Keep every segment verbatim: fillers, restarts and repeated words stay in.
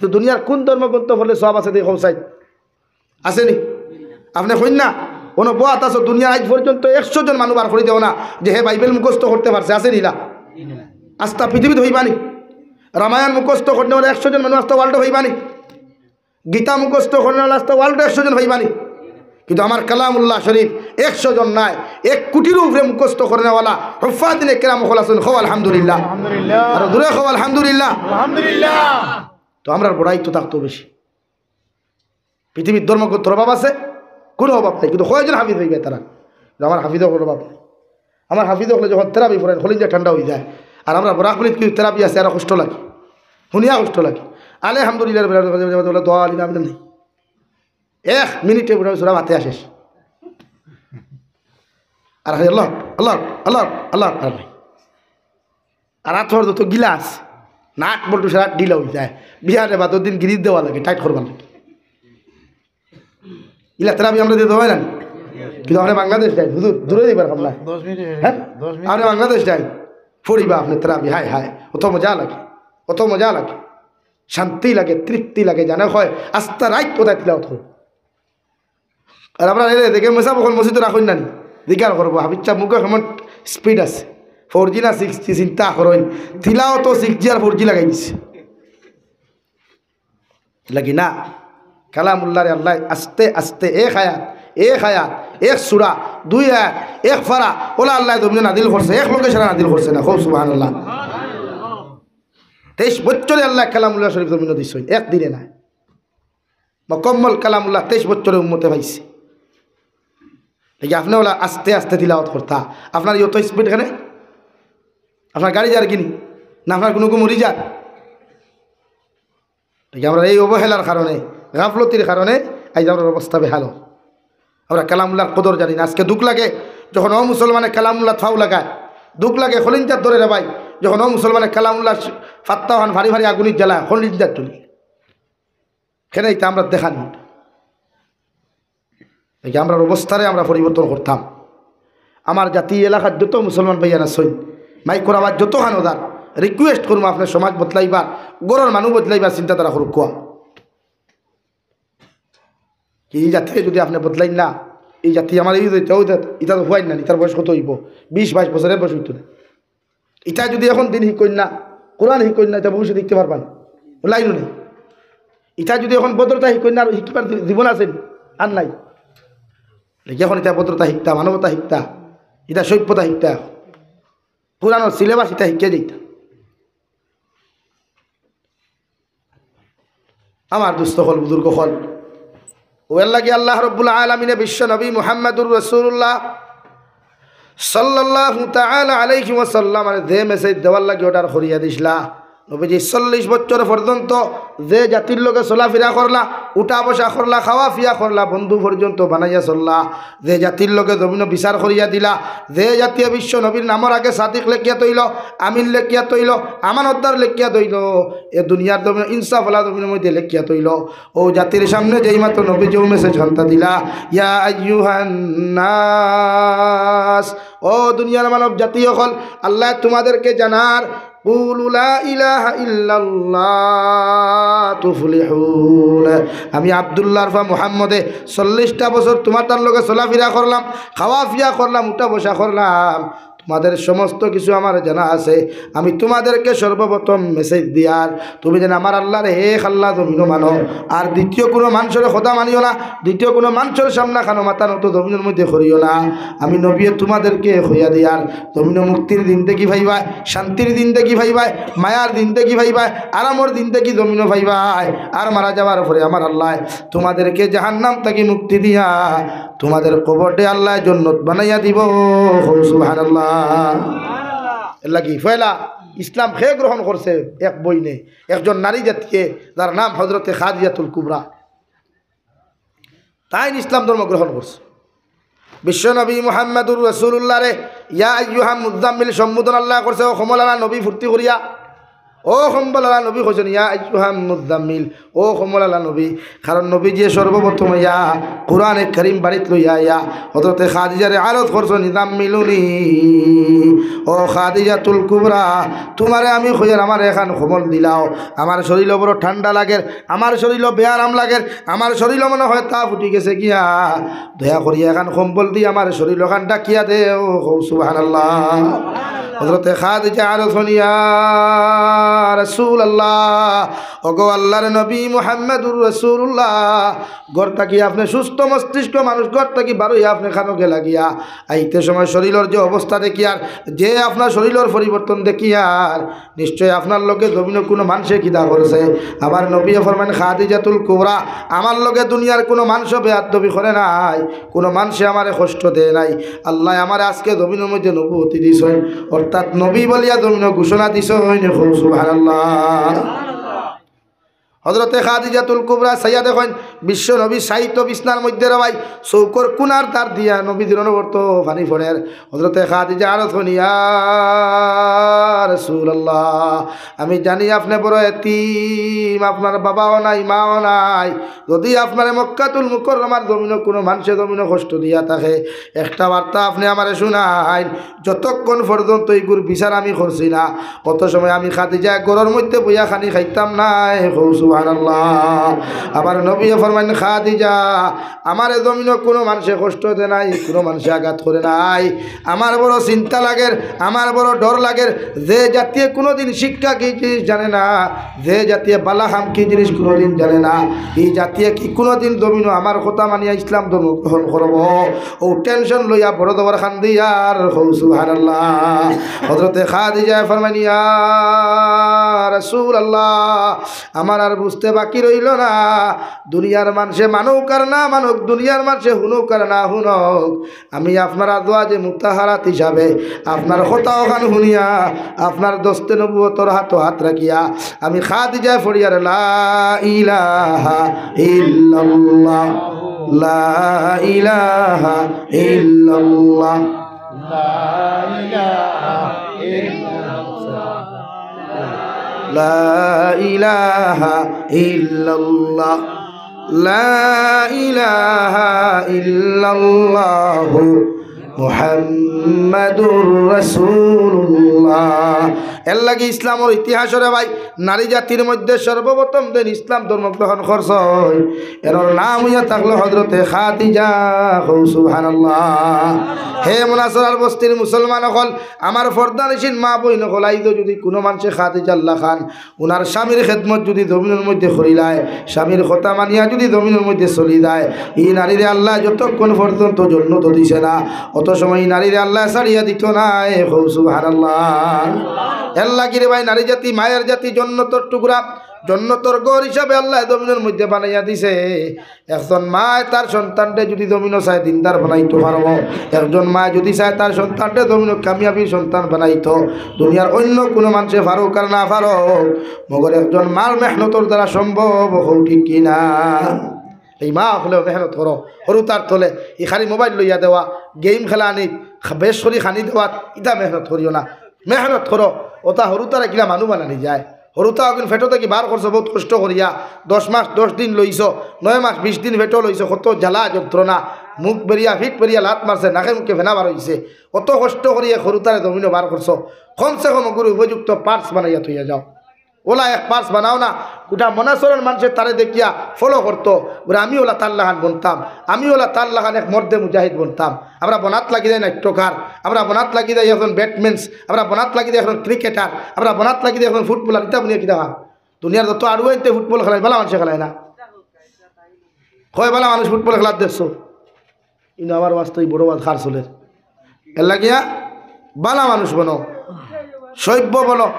তো দুনিয়ার কোন ধর্মগ্রন্থ পড়লে সওয়াব আছে দেখি কও চাই? আছে নি? আপনে কইন না? কুনু বয়াত আছে দুনিয়ার আইজ পর্যন্ত একশো জন মানুষ বার করি দেও না যে হে বাইবেল মুখস্থ করতে পারছে, আছে নি ইলা? আস্তা পৃথিবীত অইবা নি? রামায়ণ মুখস্থ করনেওয়ালা একশো জন মানুষ আস্তা ওয়ার্ল্ডো অইবা নি? গীতা মুখস্থ করনেওয়ালা আস্তা ওয়ার্ল্ডো একশো জন অইবা নি? কিন্তু আমার কালামুল্লাহ শরীফ একশো জন নায়, এক কোটির উপরে মুখস্থ করনেওয়ালা হুফফাজিনে কেরাম অকল আছইন। কও আলহামদুলিল্লাহ। আলহামদুলিল্লাহ। আরো জোরে কও আলহামদুলিল্লাহ। আলহামদুলিল্লাহ। তো আমরার বড়াই তো থাকতো বেশি। পৃথিবীর ধর্মগ্রন্থর অভাব আছে? কুনু অভাব নাই, কিন্তু কয়জন হাফিজ অইবা তারা? কিন্তু আমার হাফিজ অকলর অভাব নাই। আমার হাফিজ অকলে যখন তেরাবি পড়েন, কলিজা ঠান্ডা অইযায়। আর আমরা বরাকবলিত কিছু তেরাবি আছে, আর কষ্ট লাগে, হুনিয়া কষ্ট লাগে। আলহামদুলিল্লাহ রাব্বিল আলামিন, দোয়া আলী নাম নেই, এক মিনিটে পুরা সূরা ফাতিহা শেষ। আর খালি আল্লাহ, আল্লাহ, আল্লাহ, আল্লাহ, আর নাই। আর আতর যত গিলাস, নাট বল্টু সারা ঢিলা অইযায়। বিয়ারে বাদর দিন গিরিজ দেওয়া লাগে, টাইট করবার লাগে। ইলা তেরাবি আমরা দিতে হয় না? কিন্তু আমরা বাংলাদেশ যাই, হুজুর, দূরে যাইবার কাম না। দশ মিনিট শেষ হ্যাঁ? হয়ে গেল। দশ মিনিট। আমরা বাংলাদেশ যাই, পড়িবা আপনে তেরাবি, হায় হায়, অত মজা লাগে, অত মজা লাগে, শান্তি লাগে, তৃপ্তি লাগে, জানে কয় আস্তা রাইত কোথায় তিলাওয়াত করে। আর আমরা এরে দেখে মেসাব অকল মসজিদো রাখইন না নি? জিকার করবো, হাফিজ সাব মুখো কেমন স্পিড আছে, ফোর জি না সিক্স জি চিন্তা করইন, তিলাওয়াতও সিক্স জি আর ফোর জি লাগাই দিছে। লাগি না? কালামুল্লাহরে আল্লায় আস্তে আস্তে এক আয়াত, এক আয়াত, এক সূরা, দুই আয়াত, এক পারা, অলা আল্লায় জমিনো নাজিল করছে, এক লোকেশনে নাজিল করছে না। কও সুবহানাল্লাহ। তেইশ বছরে আল্লায় কালামুল্লাহ শরীফ জমিনো দিছইন, এক দিনে নায়। মুকাম্মল কালামুল্লাহ তেইশ বছরে উম্মতে পাইছে। এই যে আপনে অলা আস্তে আস্তে তিলাওয়াত করতা, আপনার অত স্পিড কেনে? আপনার গাড়ি যার কিনি? না আপনার কুনু কুনু মরি যার? এই যে আমরা এই অবহেলার কারণে, গাফলতির কারণে আইজ আমরার অবস্থা বেহাল। আমরা কালামুল্লাহর কদর জানি না। আজকে দুখ লাগে যখন অমুসলমানে কালামুল্লাহ ফাও লাগায়, দুখ লাগে কলিজাত ধরে রে ভাই, যখন অমুসলমানে কালামুল্লাহ ফাত্তা অখান ফাড়ি ফাড়ি আগুনিত জ্বালায়, কলিজাত জ্বলি। কেনে ইতা আমরা দেখানি। এই যে আমরার অবস্থারে আমরা পরিবর্তন করতাম। আমার জাতি এলাকার যত মুসলমান ভাইয়াইন আছইন, মাইকর আওয়াজ যত খানো যার, রিকোয়েস্ট করমু আপনে সমাজ বদলাইবার, ঘরর মানুষ বদলাইবার চিন্তাধারা করুক্কা। কি এই জাতিরে যুদি আপনে বদলাইন না, এই জাতি আমার এই যে ইতা, ইতা তো হুয়াইন না, ইতার বয়স কত অইবো? বিশ বাইশ বছরের বয়স অইতো না। ইতা যুদি এখন দিন হিকইন না, কোরআন হিকইন না, ইতা ভবিষ্যতে হিকতে পারবা না, লাইনও নাই। ইতা যুদি এখন ভদ্রতা হিকইন না, আর হিকবার জীবন আছে নি? আর নাই। এখন ইতা ভদ্রতা হিকতা, মানবতা হিকতা, ইতা সভ্যতা হিকতা, এখন কোরআনর সিলেবাস ইতা হিকিয়া যাইতা। আমার দোস্ত অকল, বুজুর্গ অকল, অউ এর লাগি আল্লাহ রব্বুল আলামিনে বিশ্ব নবী মুহাম্মাদুর রাসূলুল্লাহ সাল্লাল্লাহু তাআলা আলাইহি ওয়াসাল্লামরে যে মেসেজ দেওয়ার লাগি অর্ডার করিয়া দিছলা, নবীজি চল্লিশ বছর পর্যন্ত যে জাতির লগে চলাফিরা করলা, উঠা বসা করলা, খাওয়া ফিয়া করলা, বন্ধু পর্যন্ত বানাইয়া চললা, যে জাতির লগে জমিনো বিচার করিয়া দিলা, যে জাতিয়ে বিশ্ব নবীর নামর আগে সাদিক লেখিয়া থইলো, আমিন লেখিয়া থইলো, আমানতদার লেখিয়া থইলো, এ দুনিয়ার জমিনো ইনসাফআলা জমিনর মধ্যে লেখিয়া থইলো, অউ জাতির সামনে যেই মাত্র নবীজি অউ মেসেজ খান্তা দিলা, ইয়া আইয়ুহান নাস, ও দুনিয়ার মানব জাতি অকল, আল্লায় তুমাদেরকে জানার, কুলু লা ইলাহা ইল্লাল্লাহ তুফলিহুন। আমি আব্দুল্লাহর ফা মুহাম্মদে চল্লিশটা বছর তুমাতার লগে চলাফিরা করলাম, খাওয়া ফিয়া করলাম, উঠা বসা করলাম, তুমাদের সমস্ত কিছু আমার জানা আছে। আমি তুমাদেরকে সর্বপ্রথম মেসেজ দিয়ার, তুমি যেন আমার আল্লাহর এক আল্লাহ জমিনো মানো, আর দ্বিতীয় কুনু মানষর কথা মানিও না, দ্বিতীয় কুনু মানষর সামনে খানো মাথা নত জমিনর মধ্যে করিও না। আমি নবীয়ে তুমাদেরকে কইয়া দিয়ার, জমিনো মুক্তির জিন্দেগি পাইবায়, শান্তির জিন্দেগি পাইবায়, মায়ার জিন্দেগি পাইবায়, আরামর জিন্দেগি জমিনো পাইবায়। আর মারা যাওয়ার পরে আমার আল্লায় তুমাদেরকে জাহান্নাম থাকি মুক্তি দিয়া তুমাদের কবররে আল্লায় জন্নত বানাইয়া দিবো। কও সুবহানাল্লাহ। এর লাগি পয়লা ইসলাম কে গ্রহণ করছে? এক বইনে, একজন নারী জাতিয়ে, যার নাম হযরতে খাদিজাতুল কুবরা। তাইন ইসলাম ধর্ম গ্রহণ করছে। বিশ্বনবী মুহাম্মাদুর রাসূলুল্লাহরে ইয়া আইয়ুহাল মুজাম্মিল সম্বোধন আল্লায় করছে, ও কমলারা নবী ফুর্তি করিয়া। ও কম্বলআলা নবী কইছইন, ইয়া আইয়ুহাল মুজাম্মিল, ও কম্বলআলা নবী। কারণ নবীজিয়ে সর্বপ্রথম ইয়া কোরআনে করিম বাড়িত লইয়া আইয়া হযরতে খাদিজারে আরজ করছইন, "জাম্মিলুনি, ও খাদিজাতুল কুবরা, তুমারে আমি কইয়ার আমারে এখান কম্বল দিলাও, আমার শরীল বড় ঠান্ডা লাগের, আমার শরীল বেআরাম লাগের, আমার শরীল মনে হয় তাপ উঠি গেছে গিয়া, দয়া করিয়া এখান কম্বল দি আমার শরীল ওখান ঢাকিয়া দেও।" কও সুবহানাল্লাহ। হযরতে খাদিজা আরজ করইন, ইয়া রাসূলুল্লাহ, ওগো আল্লাহর নবী মুহাম্মাদুর রাসূলুল্লাহ, ঘর থাকি আপনে সুস্থ মস্তিষ্ক মানুষ, ঘর থাকি বারইয়া আপনে খানো গেলা গিয়া, আইতে সময় শরীলর যে অবস্থা দেখিয়ার, যে আপনার শরীলর পরিবর্তন দেখিয়ার, নিশ্চয় আপনার লগে জমিনো কুনু মানষে কিতা করছে। আমার নবীয়ে ফরমাইন, খাদিজাতুল কুবরা, আমার লগে দুনিয়ার কুনু মানষে বেয়াদবি করে নাই, কুনু মানষে আমারে কষ্ট দেয় নাই। আল্লায় আমারে আজকে জমিনর মধ্যে নবুয়তি দিছইন, অর্থাৎ নবী বলিয়া জমিনো ঘোষণা দিছইন। কও সুবহানাল্লাহ। হযরতে খাদিজাতুল কুবরা চাইয়া দেখইন, বিশ্ব নবী শায়িত বিছনার মধ্যে রে ভাই, চউখর কুনার ধার দিয়া নবীজির অনবরত পানি পড়ের। হযরতে খাদিজা আরজ করইন, ইয়া রাসূলুল্লাহ, আমি জানি আপনে বড় এতিম, আপনার বাবাও নাই, মাও নাই। যদি আপনারে মক্কাতুল মুকাররমার জমিনো কুনু মানষে জমিনো কষ্ট দিয়া থাকে, একটা বার্তা আপনে আমারে শুনাইন। যতক্ষণ পর্যন্ত ইগুর বিচার আমি করছি না, অত সময় আমি খাদিজায় ঘরর মধ্যে বইয়া খানি খাইতাম নায়। কও সুবহানাল্লাহ। আমার নবীয়ে ফরমাইন, খাদিজা, আমারে জমিনো কুনু মানষে কষ্ট দেয় নাই, কুনু মানষে আঘাত করে নাই। আমার বড় চিন্তা লাগের, আমার বড় ডর লাগের, যে জাতিয়ে কুনুদিন শিক্ষা কি জিনিস জানে না, যে জাতিয়ে বালা কাম কি জিনিস কুনুদিন জানে না, ই জাতিয়ে কি কুনুদিন জমিনো আমার কথা মানিয়া ইসলাম ধর্ম গ্রহণ করবো? অউ tension লইয়া বড় জবর কান্দিয়ার। কও সুবহানাল্লাহ। হযরতে খাদিজায় ফরমাইন, ইয়া রাসূলুল্লাহ, আমার আর বুঝতে বাকি রইল না, দুনিয়ার মানষে মানুক আর না মানুক, দুনিয়ার মানষে হুনুক আর না হুনুক, আমি আপনার আজওয়াজে মুতাহারাত হিসাবে আপনার কথা ওখান হুনিয়া, আপনার দস্তে নবুয়তর হাতো হাত রাখিয়া আমি খাদিজায় পড়িয়ার, লা ইলাহা ইল্লাল্লাহ, লা ইলাহা ইল্লাল্লাহ, লা ইলাহা ইল্লাল্লাহ, লা ইলাহা ইল্লাল্লাহ, লা ইলাহা ইল্লাল্লাহু মুহাম্মাদুর রাসূলুল্লাহ। এর লাগি ইসলামর ইতিহাসরে ভাই, নারী জাতির মধ্যে সর্বপ্রথম যেইন ইসলাম ধর্ম গ্রহণ করছইন, এনর নাম অইয়া থাকলো হযরতে খাদিজা। কও সুবহানাল্লাহ। হে মুনাসরার বস্তির মুসলমান অকল, আমার পর্দানিশীন মা বইন অকল, আইজও যদি কুনু মানষে খাদিজার লাখান উনার স্বামীর খেদমত যদি জমিনর মধ্যে করিলায়, স্বামীর কথা মানিয়া যদি জমিনর মধ্যে চলি যায়, ই নারীরে আল্লায় যতক্ষণ পর্যন্ত জন্নত দিছে না, অত সময় ই নারীরে আল্লায় ছাড়িয়া দিতো নায়। কও সুবহানাল্লাহ। এর লাগি রে ভাই, নারী জাতি মায়ার জাতি, জন্নতর টুকরা, জন্নতর ঘর হিসাবে আল্লায় জমিনর মধ্যে বানাইয়া দিছে। একজন মায় তার সন্তানরে যদি জমিনো চায় দিনদার বানাইতো পারবো, একজন মায় যদি চায় তার সন্তানরে জমিনো কামিয়াবির সন্তান বানাইতো, দুনিয়ার অইন্য কুনু মানষে পারউক আর না পারউক, মগর একজন মার মেহনতর দ্বারা সম্ভব। কও ঠিক কি না? এই মা অকলেও মেহনত করো, হুরুতার থলে ই খালি mobile লইয়া দেওয়া, game খেলানি, বেশ করি খানি দেওয়া, ইতা মেহনত করিও না। মেহনত করো, অতা হুরুতারে কিলা মানুষ বানানি যায়। হুরুতা অগুন পেটো থাকি বার করছো বউত কষ্ট করিয়া, দশ মাস দশ দিন লইছো, নয় মাস বিশ দিন পেটো লইছো, কত জ্বালা যন্ত্রণা, মুখ বেরিয়া, পিঠ বেরিয়া লাত মারছে, নাকে মুখে ফেনা বার অইছে। অত কষ্ট করিয়া হুরুতারে জমিনো বার করছো, কমসে কম অগুরে উপযুক্ত parts বানাইয়া থইয়া যাও। অলা এক parts বানাও না, গোটা মুনাসরার মানষে তারে দেখিয়া follow করতো, বলে, "আমি অলা তার লাখান বনতাম, আমি অলা তার লাখান এক মর্দে মুজাহিদ বনতাম।" আমরা বনাত লাগি যাই নাট্যকার, আমরা বনাত লাগি যাই একজন batsman, আমরা বনাত লাগি যাই একজন cricketer, আমরা বনাত লাগি যাই একজন footballer, ইতা বনিয়া কিতা? দুনিয়ার যত আড়ুয়াইন্তে football খেলায়, বালা মানষে খেলায় না। কয় বালা মানুষ football খেলাত দেখছো? ইনো আমার ওয়াজ তো ই বড় ওয়াজ কার চলের। এর লাগিয়া বালা মানুষ বনো, সভ্য বনো।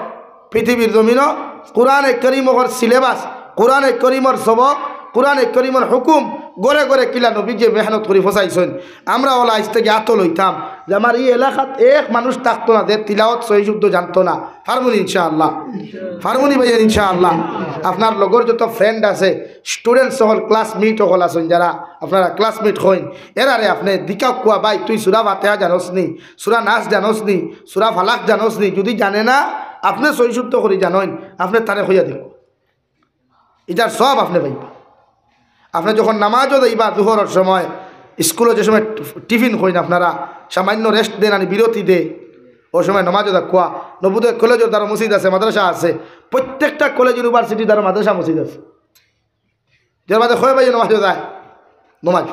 পৃথিবীর জমিনো কোরআনে করিমর syllabus, কোরআনে করিমর সবক, কোরআনে করিমর হুকুম, ঘরে ঘরে কিলা নবীজিয়ে মেহনত করি ফসাইছইন। আমরা অলা আইজ থাকি আতো লইতাম যে আমার ই এলাকাত এক মানুষ থাকতো না যে তিলাওয়াত সহি শুদ্ধ জানতো না। পারমুনি ইনশাআল্লাহ? পারমুনি ভাইয়া ইনশাআল্লাহ? আপনার লগর যত friend আছে, student অকল, classmate অকল আছইন, যারা আপনারা classmate কইন, এরারে আপনে দিকাউক্কা, "ভাই, তুই সূরা ফাতিহা জানোস নি, সূরা নাস জানোস নি, সূরা ফালাক জানোস নি?" যদি জানে না, আপনে সহি শুদ্ধ করি জানইন, আপনে তারে কইয়া দেখো, ইটার সওয়াব আপনে পাইবা। আপনে যখন নামাজও যাইবা জোহরর সময়, স্কুলো যে সময় টিফিন খাইন আপনারা, সামান্য রেস্ট দেন, আনি বিরতি দে, ও সময় নামাজও যাউক্কা। নবোদয় কলেজর দ্বারা মসজিদ আছে, মাদ্রাসা আছে, প্রত্যেকটা কলেজ ইউনিভার্সিটির দ্বারা মাদ্রাসা মসজিদ আছে। যার বাদে কয় বাজে নামাজও যায়, নামাজ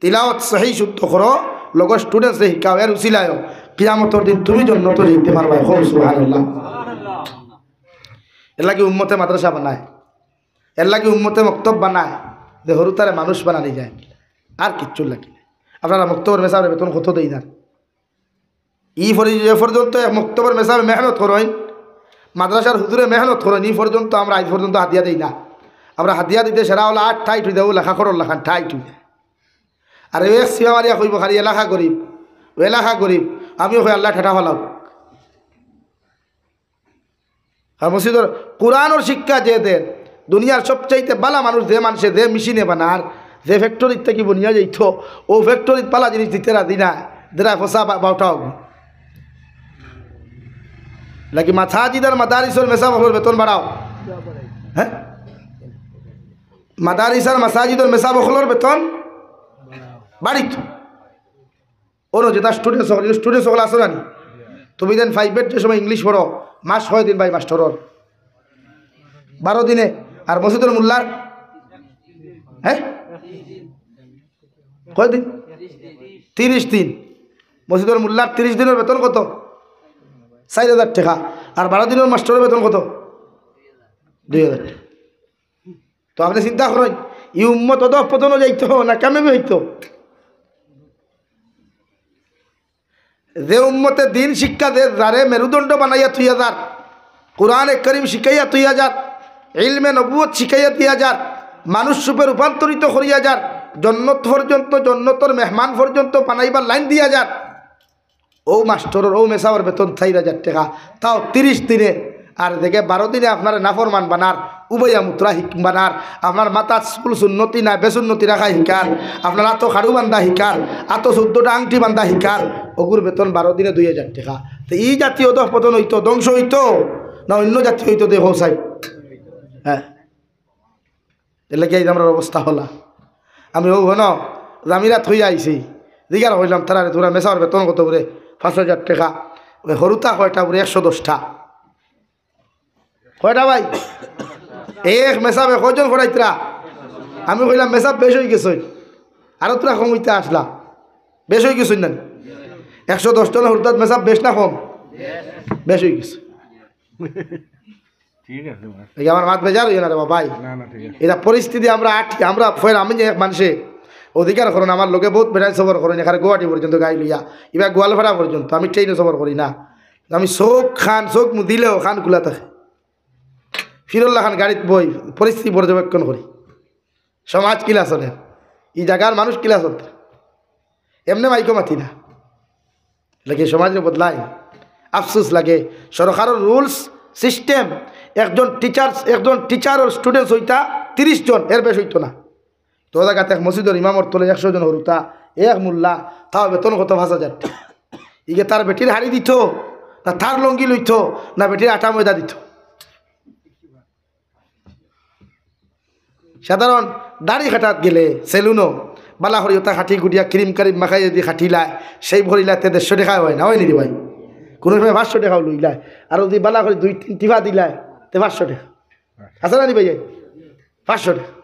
তিলাওয়াত সহি শুদ্ধ করো, লগর স্টুডেন্টসরে শিখাও, এর উসিলায়ও কিয়ামতর দিন তুমি জন্নতো যাইতে পারবায়। কও সুবহানাল্লাহ। এর লাগি উম্মতে মাদ্রাসা বানায়, এর লাগি উম্মতে মক্তব বানায়, যে হুরুতারে মানুষ বানানি যায়, আর কিচ্ছু লাগে না। আপনারা মক্তবর মেসাবরে বেতন কত দেইন না? ই পরি-, যে পর্যন্ত এক মক্তবর মেসাবে মেহনত করইন, মাদ্রাসার হুজুরে মেহনত করইন, ই পর্যন্ত আমরা আইজ পর্যন্ত হাদিয়া দেই না। আমরা হাদিয়া দিতে সেরা অইলে আত টাইট অই যায়, ও লেখা খরর লাখান টাইট অই যায়। আর এক সিবা মারিয়া কইবো খালি এলাকা গরিব, ও এলাকা গরিব, আমিও কই আল্লায় ঠাটা ফালাউক। আর মসজিদর কোরআনর শিক্ষা যে দের, দুনিয়ার সবচাইতে বালা মানুষ যে মানষে, যে মেশিনে বানার, যে ফ্যাক্টরিত থাকি বনিয়া যাইতো, ও ফ্যাক্টরিত বালা জিনিস দিতে রাজি না, দেরা ফসা বা-, বাউটা অইবো। লাগি মাসাজিদ আর মাদারিসর মেসাব অকলর বেতন বাড়াও। হ্যাঁ? মাদারিস আর মাসাজিদর মেসাব অকলর বেতন বাড়িত। অনো যেতা স্টুডেন্টস অকল, স্টুডেন্টস অকল আছো না নি? তুমি যেন ফাইভর যে সময় ইংলিশ পড়ো, মাস কয় দিন ভাই মাস্টরর? বারো দিনে। আর মসজিদর মোল্লার? হ্যাঁ? কয় দিন? তিরিশ দিন। মসজিদর মোল্লার তিরিশ দিনর বেতন কত? চাইর হাজার টেকা। আর বারো দিনর মাস্টরর বেতন কত? দুই হাজার টেকা। তো আপনে চিন্তা করইন, ই উম্মত অধঃপতনো যাইতো না কামিয়াবি অইতো? যে উম্মতে দিন শিক্ষা দে, যারে মেরুদণ্ড বানাইয়া থইয়া যার, কোরআনে করিম শিখাইয়া থইয়া যার, ইলমে নবুয়ত শিখাইয়া দিয়া যার, মানুষ রূপে রূপান্তরিত করিয়া যার, জন্নত পর্যন্ত, জন্নতর মেহমান পর্যন্ত বানাইবার লাইন দিয়া যার, অউ মাস্টরর, অউ মেসাবর বেতন চাইর হাজার টেকা, তাও তিরিশ দিনে। আর দেখে বারো দিনে আপনারে নাফরমান বানার, উবাইয়া মুতরা হিক-, বানার, আপনার মাথাত চুল সুন্নতি না বেসুন্নতি রাখা হিকার, আপনার আতো খাড়ু বান্ধা হিকার, আতো চৌদ্দটা আংটি বান্ধা হিকার, অগুর বেতন বারো দিনে দুই হাজার টেকা। তো ই জাতি অধঃপতন অইতো, ধ্বংস অইতো, না অইন্য জাতি অইতো? দেখো সাই, হ্যাঁ। এর লাগি আইজ আমরার অবস্থা অলা। আমি অউ হনো জামিরাত অইয়া আইছি, জিগার কইলাম তারারে, "তোমরা মেসাবর বেতন কত?" বুলে, "পাঁচ হাজার টেকা।" ওই হুরুতা কয়টা? বুলে, "একশো দশটা।" কয়টা ভাই? এক মেসাবে কয়জন করাইতরা? আমি কইলাম, "মেসাব বেশ অইগেছে, আরো তোরা কম অইতা আছলা, বেশ অইগেছে না?" একশো দশ জনর হুরুতাত মেসাব বেশ না কম? বেশ অইগেছে। ঠিক আছে, মাস্টার। এই আমার মাত বেজার অইও না রে বাবা, ভাই। না, না, ঠিক আছে। ইটা পরিস্থিতি আমরা আটি, আমরা ফের আমি যে এক মানষে অধিকার করইন, আমার লগে বউত বেটায় সফর করইন, এখানে গুয়াহাটি পর্যন্ত গাড়ি লইয়া, ইবা গোয়ালপাড়া পর্যন্ত, আমি ট্রেনো সফর করি না। আমি চউখ খান, চউখ মুদিলেও খান খুলা থাকে। ফিরোল্লা খান গাড়িত বই, পরিস্থিতি পর্যবেক্ষণ করি। সমাজ কিলা চলে, ই জাগার মানুষ কিলা চলতে, এমনে মাইকো মাতি না। লাগে সমাজরে বদলাই, আফসোস লাগে। সরকারর রুলস সিস্টেম, একজন টিচার, একজন টিচারর স্টুডেন্টস অইতা তিরিশ জন, এর বেশ অইতো না। তো জাগাত এক মসজিদর ইমামর তলে একশো জন হুরুতা, এক মোল্লা, তাও বেতন কত? পাঁচ হাজার। ইগে তার বেটির হাড়ি দিত, না তার লঙ্গি লইত, না বেটির আটা ময়দা দিত? সাধারণ দাড়ি কাটাত গেলে সেলুনো বালা করি ওটা কাটি কুটিয়া ক্রিম কারিম মাখাই যদি কাটিলায়, সেই ভরিলায় তে দেড়শো টেকা অয় না, অয় নি রে ভাই? কুনু সময় পাঁচশো টেকাও লইলায়, আর যদি বালা করি দুই তিন টিপা দিলায়, তে পাঁচশো টেকা। আছে না নি ভাই? পাঁচশো টেকা।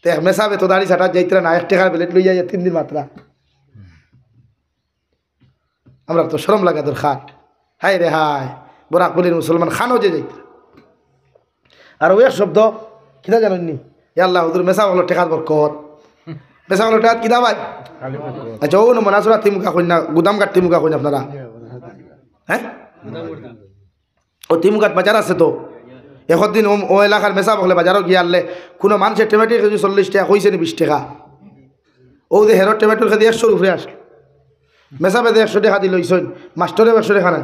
তে এক মেসাবে তো দাড়ি ছাটা যাইতরা না, এক টেকার প্লেট লইয়া তিন দিন মাতরা। আমরার তো শরম লাগা দরকার। হায় রে হায়, বরাক ভ্যালির মুসলমান খানো যে যাইতরা। আর অউ এক শব্দ, কিতা জানইন নি? ইয়া আল্লাহ, হুজুর, মেসাব অকলর টেকাত বরকত। মেসাব অকলর টেকাত কিতা ভাই? আচ্ছা, অউ নমুনা সুরা তিমুকা কইন না, গুদাম ঘাট তিমুকা কইন আপনারা? হ্যাঁ? অউ তিমুকাত বাজার আছে তো। একদিন অউ, অউ এলাকার মেসাব অকলে বাজারো গিয়া আনলে, কুনু মানষে টমেটোর কেজি চল্লিশ টেকা, কইছে নি বিশ টেকা? অউ যে হেরর টমেটোর কেজি একশোর উপরে আসলো। মেসাবে যে একশো টেকা দি লইছইন, মাস্টরেও একশো টেকা নাই।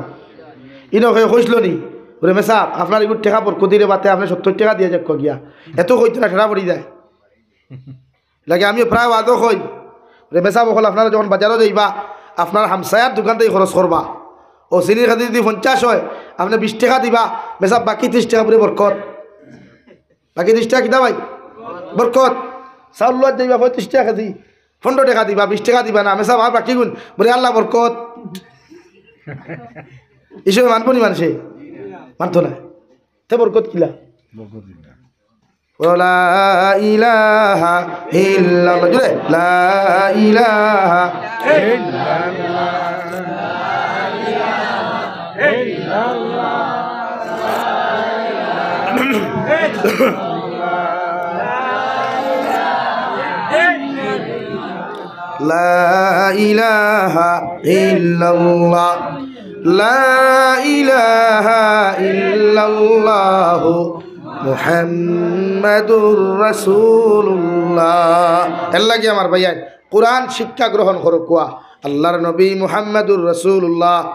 ইনো কে কইছলো নি, "ওরে মেসাব, আপনার ইগুর টেকা বরকতি রে বাতে, আপনে সত্তইর টেকা দিয়া যাউক্কা গিয়া।" এত কইতো না, ঠেলা পড়ি যায়। লাগে আমিও প্রায় ওয়াজো কই, "ওরে মেসাব অকল, আপনারা যখন বাজারো যাইবা, আপনার হামসায়ার দোকান থাকি খরচ করবা।" ও চিনির কেজি যদি পঞ্চাশ অয়, আপনে বিশ টেকা দিবা, মেসাব বাকি ত্রিশ টেকা পুরে বরকত। বাকি ত্রিশ টেকা কিতা ভাই? বরকত। চাউল লওয়াত যাইবা পঁয়ত্রিশ টেকা কেজি, পনেরো টেকা দিবা, বিশ টেকা দিবা না, মেসাব আর বাকি গুন, বলে আল্লাহ বরকত। এই সময় মানবো নি মানষে? মানতো না। তে বরকত কিলা? বরকত কিলা? লা ইলাহা ইল্লাল্লাহ। জোরে, লা ইলাহা ইল্লাল্লাহ। লা ইলাহা ইল্লাল্লাহ। লা ইলাহা ইল্লাল্লাহু মুহাম্মাদুর রাসূলুল্লাহ। এর লাগি আমার ভাইয়াইন, কোরআন শিক্ষা গ্রহণ করো কুয়া। আল্লাহর নবী মুহাম্মাদুর রাসূলুল্লাহ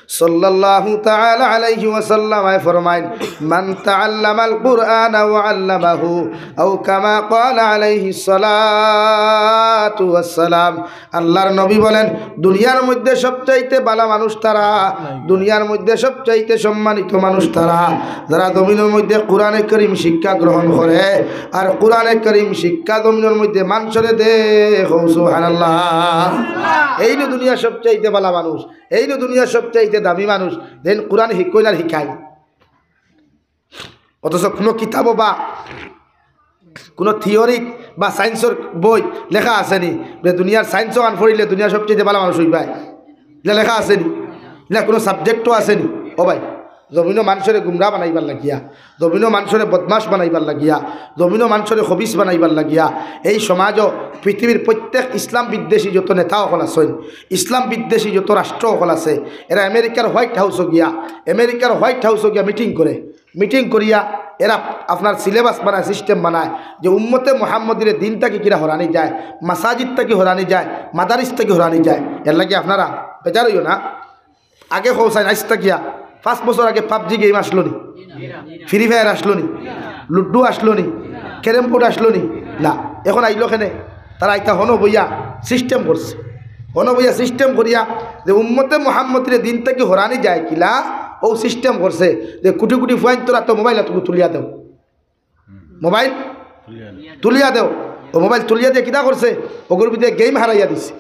সাল্লাল্লাহু তাআলা আলাইহি ওয়াসাল্লাম আয় ফরমাইন, "মান তাআল্লামাল কুরআনা ওয়া আল্লামাহু, আও কামা ক্বালা আলাইহিস সালাতু ওয়াস সালাম।" আল্লাহর নবী বলেন, দুনিয়ার মধ্যে সবচাইতে ভালা মানুষ তারা, দুনিয়ার মধ্যে সবচাইতে সম্মানিত মানুষ তারা, যারা জমিনের মধ্যে কোরআনে করিম শিক্ষা গ্রহণ করে, আর কোরআনে করিম শিক্ষা জমিনের মধ্যে মানষরে দেয়। কও সুবহানাল্লাহ। এইন দুনিয়ার সবচাইতে ভালা মানুষ, এইন দুনিয়ার সবচাইতে দামি মানুষ, যেইন কোরআন হিকইন আর হিকাইন। অথচ কোনো কিতাবো বা কোনো থিওরি বা সায়েন্সর বই লেখা আছে নি যে দুনিয়ার সায়েন্সও আন পড়িলে দুনিয়ার সবচাইতে ভালা মানুষ অইবায়? ইলা লেখা আছে নি? ইলা কোনো সাবজেক্টও আছে নি? ও ভাই, জমিনো মানষরে গুমরা বানাইবার লাগিয়া, জমিনো মানষরে বদমাশ বানাইবার লাগিয়া, জমিনো মানষরে খবিস বানাইবার লাগিয়া এই সমাজও পৃথিবীর প্রত্যেক ইসলাম বিদ্বেষী যত নেতা অকল আছইন, ইসলাম বিদ্বেষী যত রাষ্ট্র অকল আছে, এরা আমেরিকার হোয়াইট হাউসও গিয়া, আমেরিকার হোয়াইট হাউসও গিয়া মিটিং করে। মিটিং করিয়া এরা আপনার সিলেবাস বানায়, সিস্টেম বানায় যে উম্মতে মুহাম্মদীরে দিন থাকি কিরা হরানি যায়, মাসাজিদ থাকি হরানি যায়, মাদারিস থাকি হরানি যায়। এর লাগি আপনারা বেজার অইও না। আগে কও চাইন, আইজ থাকিয়া পাঁচ বছর আগে পাবজি গেম আসলো নি? ফ্রি ফায়ার আসলো নি? লুডু আসলো নি? ক্যারেম বোর্ড আসলো নি? না। এখন আইলো কেনে? তারা ইতা হনো বইয়া সিস্টেম করছে। হনো বইয়া সিস্টেম করিয়া যে উম্মতে মুহাম্মদীরে দিন থাকি হরানি যায় কিলা, অউ সিস্টেম করছে যে কুটি কুটি ফুয়াইন্তর আতো মোবাইল আতো তুলিয়া দেও, মোবাইল তুলিয়া দেও। অউ মোবাইল তুলিয়া দিয়া কিতা করছে? অগুর ভিতরে গেম হারাইয়া দিছে।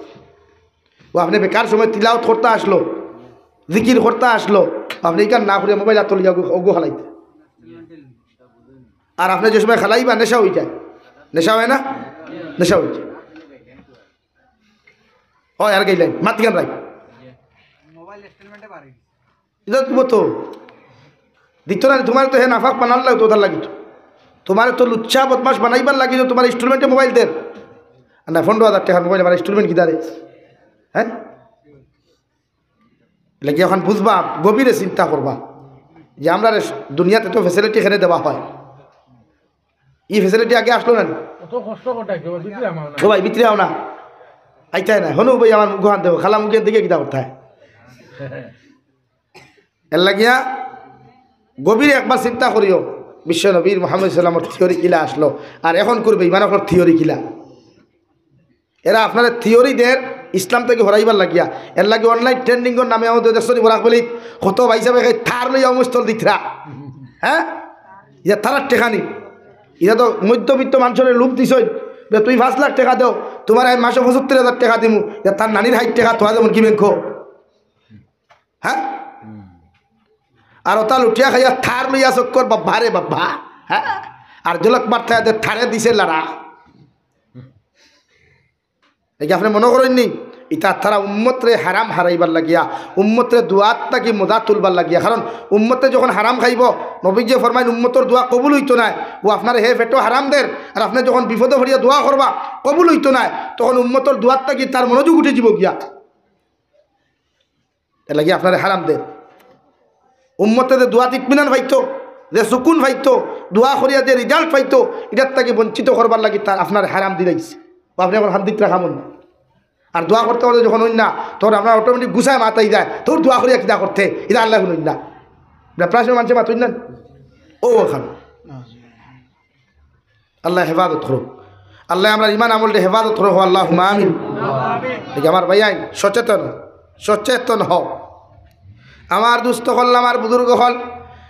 অউ আপনে বেকার সময় তিলাওত করতা আসলো, জিকির করতা আসলো, আপনে ইখান না করিয়া মোবাইল আতো লইয়া অগু, অগু হালাইতা। আর আপনে যে সময় হালাইবা নেশা অইযায়, নেশা অয় না? নেশা অইযায়। অয় আর গাইলাইন, মাত গান রাই। ইতা দিবো তো। দিতো না, তুমারে তো হে নাফাক বানার লাগি তো, অতার লাগি তো। তুমারে তো লুচ্চা বদমাশ বানাইবার লাগি তো তুমারে ইনস্টলমেন্টে মোবাইল দের। আর না, পনরো হাজার টেকার মোবাইল আমার ইনস্টলমেন্ট কিতা রে? হ্যাঁ? এর লাগি অখন বুঝবা, গভীরে চিন্তা করবা যে আমরারে দুনিয়াত তো ফেসিলিটি কেনে দেওয়া হয়। ই ফেসিলিটি আগে আসলো না নি? অত কষ্ট করতে কি, ভিতরে আমার না। ও ভাই, ভিতরে আও না। আইতায় না। হনু ভাই, আমার মুখ হান দেবো। খালা মুখে দেখে কিতা করতে হয়? এর লাগিয়া গভীরে একবার চিন্তা করিও, বিশ্ব নবীর মোহাম্মদ সাল্লামর থিওরি কিলা আসলো, আর এখন করবে ইমান আপনার থিওরি কিলা। এরা আপনারে থিওরি দের ইসলাম থাকি হরাইবার লাগিয়া। এর লাগি অনলাইন ট্রেন্ডিংর নামে আমাদের দেশর বরাক বেলিত কত ভাই সাহেব একে থার লইয়া মুস্তল দিতরা। হ্যাঁ? ইয়া তারার টেকা নি। ইয়া তো মধ্যবিত্ত মানুষরে লোভ দিছইন যে, "তুই পাঁচ লাখ টেকা দেও, তুমারে আমি মাসে পঁচাত্তর হাজার টেকা দিমু।" ইয়া তার নানির ষাইট টেকা থোয়া যেমন কি ব্যাংকো। হ্যাঁ? আর অতা লুটিয়া খাইয়া থার লইয়া চক্কর বাবা রে বাবা। হ্যাঁ? আর জলক মারতে থারে দিছে লারা। এই যে আপনে মনো করইন নি, ইতা তারা উম্মতরে হারাম হারাইবার লাগিয়া, উম্মতরে দোয়াত থাকি মজা তুলবার লাগিয়া। কারণ উম্মতে যখন হারাম খাইবো, নবীজি ফরমাইন, "উম্মতর দোয়া কবুল অইতো নায়।" অউ আপনারে হে পেটো হারাম দের, আর আপনে যখন বিপদো পড়িয়া দোয়া করবা, কবুল অইতো নায়, তখন উম্মতর দোয়াত থাকি তার মনোযোগ উঠি যিবো গিয়া। এর লাগি আপনারে হারাম দের। উম্মতে যে দোয়াত ইতমিনান পাইতো, যে সুকুন পাইতো, দোয়া করিয়া যে রেজাল্ট পাইতো, ইটার থাকি বঞ্চিত করবার লাগি তার আপনারে হারাম দিলাইছে। অউ আপনে এখন হাত দিতরা খামন না। আর দোয়া করতে করতে যখন অইন না, তখন আপনার অটোমেটিক গুছায় মাথায় যায়, "তোর দোয়া করিয়া কিতা করতে, ইটা আল্লায় হুনইন না।" ইটা প্রায় সময় মানষে মাতইন না। অউ অখান। আল্লায় হেফাজত করুক। আল্লায় আমরার ইমান আমলরে হেফাজত করুক, আল্লাহুম্মা আমিন। এই যে আমার ভাইয়াইন, সচেতন, সচেতন হও। আমার দোস্ত অকল, আমার বুজুর্গ অকল,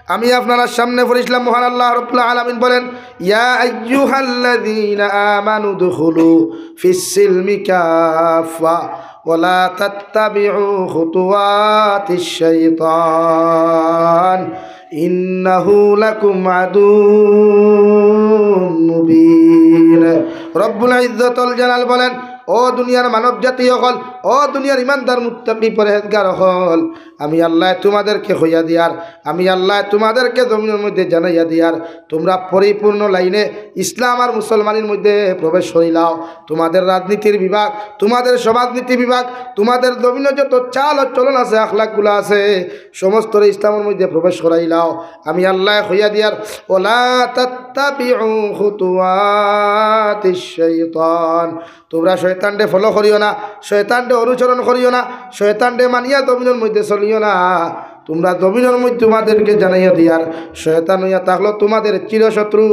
আমি আপনারার সামনে পড়ছিলাম, মহান আল্লাহ রাব্বুল আলামিন বলেন, "ইয়া আইয়ুহাল্লাযীনা আমানু উদখুলু ফিস সিলমি কাফফা ওয়া লা তাত্তাবিউ খুতুওয়াতিশ শাইতান ইন্নাহু লাকুম আদুউম মুবিন।" রব্বুল ইজ্জতুল জালাল বলেন, "ও দুনিয়ার মানব জাতি অকল, ও দুনিয়ার ইমানদার মুত্তাকি পরহেজগার অকল, আমি আল্লায় তোমাদেরকে কইয়া দিয়ার, আমি আল্লায় তোমাদেরকে জমিনর মধ্যে জানাইয়া দিয়ার, তোমরা পরিপূর্ণ লাইনে ইসলাম আর মুসলমানির মধ্যে প্রবেশ করিলাও। তোমাদের রাজনীতির বিভাগ, তোমাদের সমাজনীতি বিভাগ, তোমাদের জমিনো যত চাল ও চলন আছে, আখলাকগুলা আছে, সমস্তরে ইসলামর মধ্যে প্রবেশ করাইলাও।" আমি আল্লায় কইয়া দিয়ার, "ওয়ালা তাত্তাবিউ খুতুওয়াতিশ শাইতান।" তোমরা শয়তানরে ফলো করিও না, শয়তানরে অনুসরণ করিও না, শয়তানরে মানিয়া জমিনর মধ্যে চলিও না। তোমরা জমিনর মধ্যে তোমাদেরকে জানাইয়া দিয়ার, শয়তান অইয়া থাকলো তোমাদের চিরশত্রু।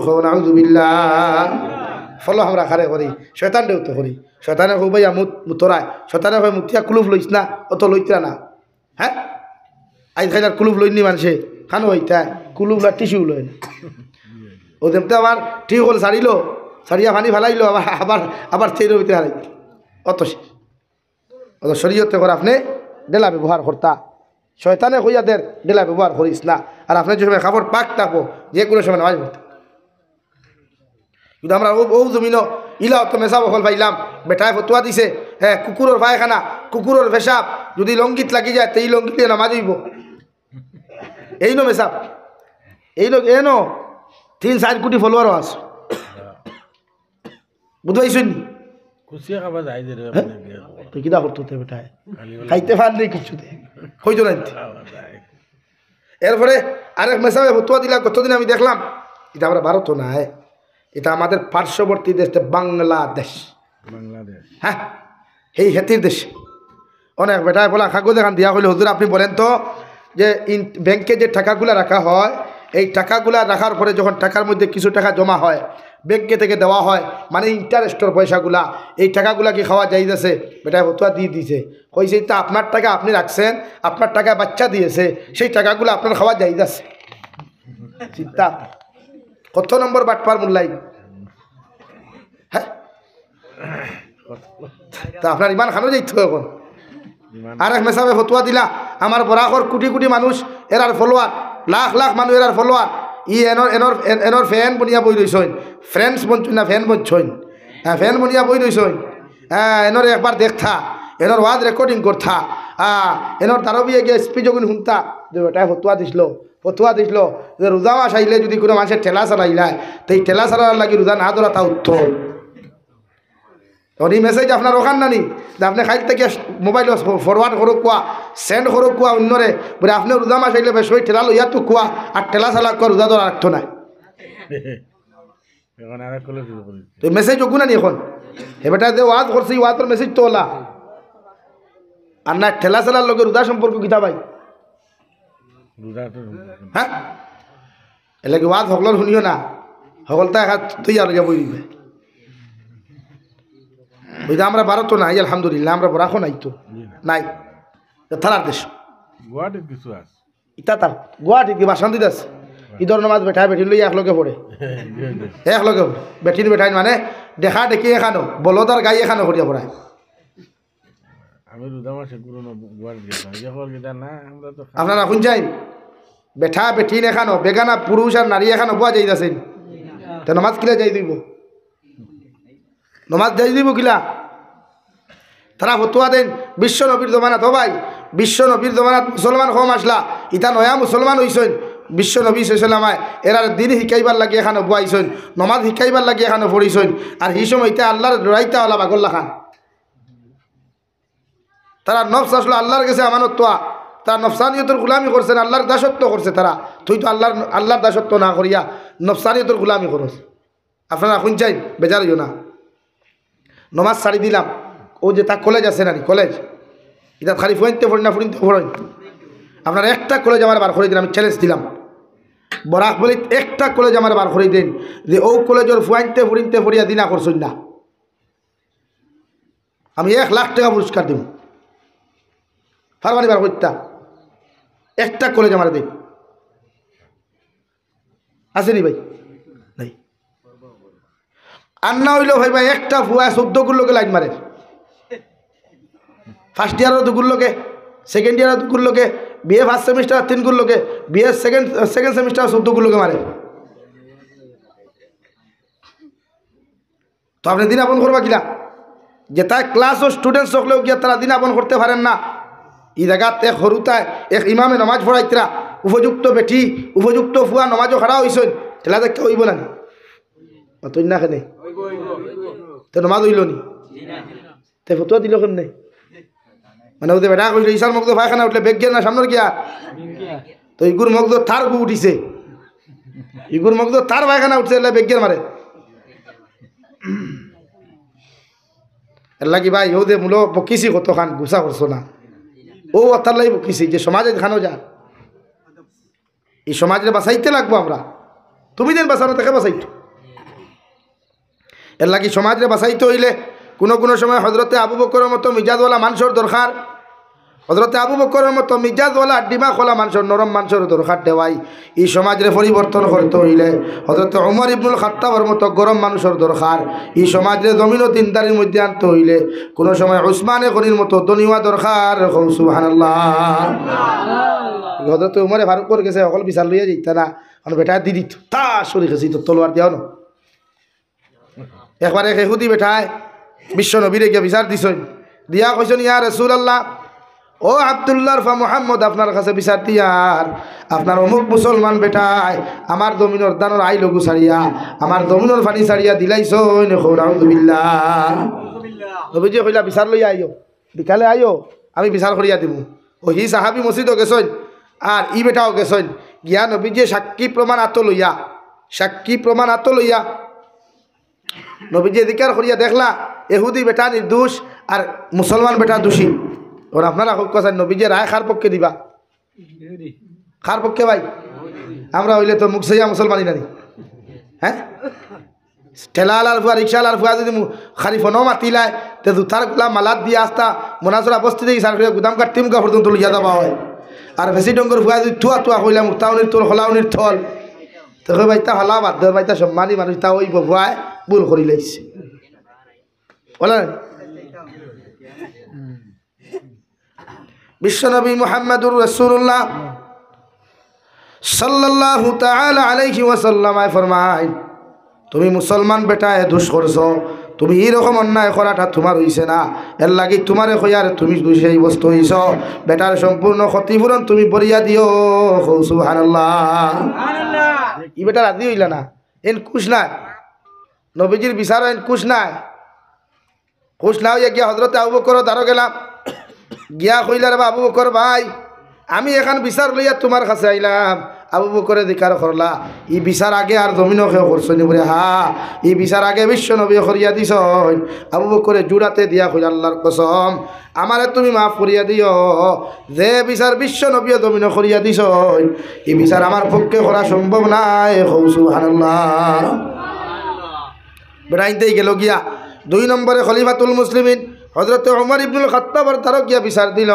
কও নাউজুবিল্লাহ। ফলো আমরা কারে করি? শয়তানরেউ তো করি। শয়তানে কয়, "ভাইয়া, মুত, মুতরায়।" শয়তানে কয়, "মুতিয়া কুলুফ লইস না, অত লইতরা না।" হ্যাঁ, আইজ কাইল আর কুলুফ লইননি মানষে, খানো অইতা, কুলুফ লা টিস্যু লইন। ও যেমতে আবার টিউবওয়েল ছাড়িলো, ছাড়িয়া পানি ফালাইলো, আবার, আবার, আবার চেইনর ভিতরে হারাই দিল। অত সে-, অত শরীয়তে করে আপনে ঢেলা ব্যবহার করতা, শয়তানে কইয়া দের ঢেলা ব্যবহার করিস না। আর আপনে যে সময় কাপড় পাক থাকবো, যে কোনো সময় নামাজ পড়তে। কিন্তু আমরা অউ, অউ জমিনো ইলা অত মেসাব অকল পাইলাম, বেটায় ফতুয়া দিছে, হ্যাঁ, কুকুরর পায়খানা, কুকুরর পেশাব, যদি লঙ্গিত লাগি যায়, তে ই লঙ্গিত দিয়া নামাজ অইবো। এইনো মেসাব, এইনো, এনো তিন চাইর কুটি ফলোয়ারও আছে। বুঝতে পারছইন নি? কুচিয়া খাবা যায় যে রে, হ্যাঁ? আপনি বিয়ে করো। তো কিতা করতো তে বেটায়? খালি বলে খাইতে পারলে কিচ্ছু দে। কইতো না নি? খাওয়া যায়। এরপরে আরেক মেসাবে ফতুয়া দিলা, কতদিন আমি দেখলাম, ইটা আমরা ভারতও নায়, ইটা আমাদের পার্শ্ববর্তী দেশ, বাংলাদেশ। বাংলাদেশ। হ্যাঁ, এই হেতির দেশে অনেক বেটায় বলা কাগজ এখান দিয়া কইল, "হুজুর, আপনি বলেন তো যে ইন-, ব্যাংকে যে টাকাগুলা রাখা হয়, এই টাকাগুলা রাখার পরে যখন টাকার মধ্যে কিছু টাকা জমা হয়, ব্যাংকে থেকে দেওয়া হয়, মানে ইন্টারেস্টর পয়সাগুলা, এই টাকাগুলা কি খাওয়া জায়েজ আছে?" বেটায় ফতুয়া দিয়ে দিছে, কইছে, "ইটা আপনার টাকা, আপনি রাখছেন, আপনার টাকায় বাচ্চা দিয়েছে, সেই টাকাগুলা আপনার খাওয়া জায়েজ আছে।" চিন্তা, কত নম্বর বাটপার মোল্লাই? হ্যাঁ, তা আপনার ইমান খানো যাইতো এখন। ইমান। আরেক মেসাবে ফতুয়া দিলা, আমার বরাকর কোটি কোটি মানুষ, এরার ফলোয়ার, লাখ লাখ মানুষ এরার ফলোয়ার। ই এনর, এনর, এন-, এনর ফ্যান বনিয়া বই রইছইন, ফ্রেন্ডস বনছইন না ফ্যান বনছইন, হ্যাঁ, ফ্যান বনিয়া বই রইছইন। হ্যাঁ, এনর একবার দেখতা, এনর ওয়াজ রেকর্ডিং করতা, হ্যাঁ, এনর দারবিয়ে গিয়া স্পিচ যখন শুনতা, যে বেটায় ফতুয়া দিছিল, ফতুয়া দিছিল যে রোজা মাস আইলে যদি কোনো মানুষের ঠেলা চালাইলায়, তো এই ঠেলা চালার লাগি রোজা না ধরাটা উত্তম। তখন এই মেসেজ আপনার ওখান না নি, যে আপনি খাইল থেকে মোবাইল ফরওয়ার্ড করো কুয়া, সেন্ড করো কুয়া অন্যরে, বলে আপনি রোজা মাস আইলে বেশ ওই ঠেলা লইয়া তো কুয়া, আর ঠেলা চালা কুয়া রোজা ধরা রাখতো না। এখন আর এক কলে শুরু করি। তো মেসেজ ওগুনা নি এখন। হে বেটা যে ওয়াজ করছে, এই ওয়াজর মেসেজ তো ওলা। আর না ঠেলা চালার লগে রোজা সম্পর্ক কিতা ভাই? রোজা তো সম্পর্ক নেই। হ্যাঁ? এর লাগি ওয়াজ হকলর শুনিও না। হকলতা এক হাত তুই আর গিয়া বই দিবে। ওই যে আমরা ভারত তো নাই, আলহামদুলিল্লাহ, আমরা বরাকও নাই তো। জি না। নাই। তো থানার দেশ। গুয়াহাটিত কিছু আছে। ইতা তার গুয়াহাটিত কি বাসান্তিত আছে? ইদর নামাজ বেটা বেটিন লই এক লগে পড়ে। জি, জি। এক লগে পড়ে। বেটিন বেটাইন মানে দেখা দেখি এখানো, বলদ আর গাই এখানো করিয়া পড়ায়। আমি রোজা মাসে কোনো গুয়াহাটিত গেলাম। ইয়ে খবর কিতা না, আমরা তো আপনারা কোন যাইন? বেটা বেটিন এখানো, বেগানা পুরুষ আর নারী এখানো বুয়া যাইতাছেন। তো নামাজ কিলা যাইজ অইবো? নামাজ যাইজ অইবো কিলা? তারা ফতুয়া দেন, বিশ্ব নবীর জমানাত, ও ভাই, বিশ্ব নবীর জমানাত মুসলমান কম আসলা, ইতা নয়া মুসলমান অইছইন, বিশ্ব নবী সাল্লাল্লাহু আলাইহি ওয়াসাল্লামে এরার দিন হিকাইবার লাগি এখানো বুয়াইছইন, নমাজ হিকাইবার লাগি এখানো পড়িছইন, আর হি সময় ইতা আল্লাহর ডরাইতা ওলা বাগর লাখান। তারা নফস আসলো আল্লাহর গেছে আমানত তোয়া, তারা নফসানিয়তর গুলামি করছে না, আল্লাহর দাসত্ব করছে তারা। তুই তো আল্লাহর, আল্লাহর দাসত্ব না করিয়া নফসানিয়তর গুলামি করস। আপনারা হুনছইন, বেজার অইও না। নমাজ ছাড়ি দিলাম, অউ যে তা কলেজ আছে না নি, কলেজ, ইতা খালি ফুয়াইন্তে পড়ইন না ফুরিন্তে পড়ইন। আপনারা একটা কলেজ আমারে বার করি দেইন, আমি চ্যালেঞ্জ দিলাম। বরাক ভ্যালিত একটা কলেজ আমারে বার করি দেইন যে অউ কলেজর ফুয়াইন্তে ফুরিন্তে পড়িয়া জিনা করছইন না। আমি এক লাখ টেকা পুরস্কার দিমু। পারবা নি বার করতা? একটা কলেজ আমারে দেইন। আছে নি ভাই? নাই। আর না অইলো ভাই, ভাই, একটা ফুয়া চৌদ্দ গুর লগে লাইন মারে। ফার্স্ট ইয়ারও দুগুর লগে, সেকেন্ড ইয়ারও দুগুর লগে, বিএ ফার্স্ট সেমিস্টার তিন গুর লগে, বিএ সেকেন্ড, সেকেন্ড সেমিস্টার চৌদ্দ গুর লগে মারে। তো আপনে দিন আপন করবা কিলা? যেতায় ক্লাসো স্টুডেন্টস অকলেও গিয়া তারা দিন আপন করতে পারের না। ই জাগাত এক হুরুতায়, এক ইমামে নমাজ পড়াইতরা, উপযুক্ত বেটি, উপযুক্ত ফুয়া নমাজো খাড়া অইছইন, তেলা দেখিয়া অইবো না নি? মাতইন না কেনে? তে নমাজ অইলো নি? তে ফতুয়া দিলো কেমনে? মানে, অউ যে বেটায় কইলো, ইছার মগজো পায়খানা উঠলে বেগ গিয়ার না সামনর গিয়ার? তো ইগুর মগজো তার গু উঠিছে, ইগুর মগজো তার পায়খানা উঠছে, এরলাগি বেগ গিয়ার মারে। এরলাগি ভাই, অউ যে মূলো বকিছি কতখান, গুছা করছো না। অউ অতার লাগি বকিছি যে সমাজে দেখানো যায়, ই সমাজরে বাঁচাইতে লাগবো আমরা। তুমি যেন বাঁচানো, তাকে বাঁচাইতো। এরলাগি সমাজরে বাঁচাইতে অইলে কুনু কুনু সময় হজরতে আবু বকরর মতো মিজাজওয়ালা মানষর দরকার। হজরতে আবু বকরর মতো মিজাজওয়ালা, দিমাগওয়ালা মানষর, নরম মানষর দরকার দেওয়াই। ই সমাজরে পরিবর্তন করতে অইলে, হজরতে উমর ইবনুল খাত্তাবর মতো গরম মানষর দরকার। ই সমাজরে জমিনো দিনদারির মধ্যে আনতে অইলে কুনু সময় উসমানে গনির মতো ধনী অওয়া দরকার। কও সুবহানাল্লাহ। হজরতে উমরে ফারুকর গেছে হকল বিচার লইয়া যাইতা না, কারণ বেটায় দি দিত, তা শরীর গেছে তো তলোয়ার দিয়াও না। একবার এক ইহুদি বেটায় বিশ্ব নবীরে গিয়া বিচার দিছইন, দিয়া কইছইন, "ইয়া রাসূলুল্লাহ, ও আব্দুল্লাহর ফা মুহাম্মদ, আপনার কাছে বিচার দিয়ার, আপনার অমুক মুসলমান বেটায় আমার জমিনর ধানর আইল অগু ছাড়িয়া, আমার জমিনর পানি ছাড়িয়া দিলাইছইন।" কও নাউজুবিল্লাহ। নবীজি কইলা, "বিচার লইয়া আইও, বিকালে আইও, আমি বিচার করিয়া দিমু।" অউ হি সাহাবি মসজিদো গেছইন, আর ই বেটাও গেছইন, গিয়া নবীজিয়ে সাক্ষী প্রমাণ আতো লইয়া, সাক্ষী প্রমাণ আতো লইয়া নবীজিয়ে জিকার করিয়া দেখলা, এহুদি বেটা নির্দোষ আর মুসলমান বেটা দোষী। অখন আপনারা কউক্কা চাইন, নবীজিয়ে রায় কার পক্ষে দিবা? কার পক্ষে ভাই? আমরা অইলে তো মুখ চাইয়া মুসলমানি নানি, হ্যাঁ? ঠেলাআলার ফুয়া, রিক্সাআলার ফুয়া যুদি মু-, খালি ফোনো মাতিলায়, তে জুতার গুলা মালাত দিয়া আস্তা মনাসরা বস্তি থাকি সার করিয়া গুদাম ঘাট তিমুকা পর্যন্ত লইয়া যাবা অয়। আর বেশি ডঙ্গর ফুয়া যুদি তুয়া তুয়া কইলা, মুক্তাউনির তল, খোলাউনির তল, তে কয়, "ভাই, তা হালা বাদ দে, ভাই, তা সম্মানী মানুষ, তা অইবো, ফুয়ায় ভুল করিলাইছে।" বলেন? বিশ্বনবী মুহাম্মাদুর রাসূলুল্লাহ সাল্লাল্লাহু তাআলা আলাইহি ওয়াসাল্লাম ফরমাইন, "তুমি মুসলমান বেটায় দুষ করছো, তুমি ই রকম অন্যায় করাটা তুমার অইছে না, এরলাগি তুমারে কইয়ার তুমি দুষী সাব্যস্ত অইছো, বেটার সম্পূর্ণ ক্ষতিপূরণ তুমি ভরিয়া দিও।" কও সুবহানাল্লাহ। ই বেটা রাজি অইলা না, এন খুশ নায়, নবীজির বিচারো এন খুশ নায়। খুশ না অইয়া গিয়া হজরতে আবু বকরর দ্বারো গেলা। গিয়া কইলা, "রে বা আবু বকর ভাই, আমি এখান বিচার লইয়া তুমার কাছে আইলাম।" আবু বকরে জিকার করলা, "ই বিচার আগে আর জমিনো কেউ করছইন নি?" বুলে, "হা, ই বিচার আগে বিশ্ব নবীয়ে করিয়া দিছইন।" আবু বকরে জুড়াতে দিয়া কইলা, "আল্লার কসম, আমারে তুমি মাফ করিয়া দিও। যে বিচার বিশ্ব নবীয়ে জমিনো করিয়া দিছইন, ই বিচার আমার পক্ষে করা সম্ভব নায়।" কও সুবহানাল্লাহ। বেটাইন্তেই গেল গিয়া। দুই নম্বরে খলিফাতুল মুসলিমিন হজরতে উমর ইবনুল খাত্তাবর দ্বারো গিয়া বিচার দিল।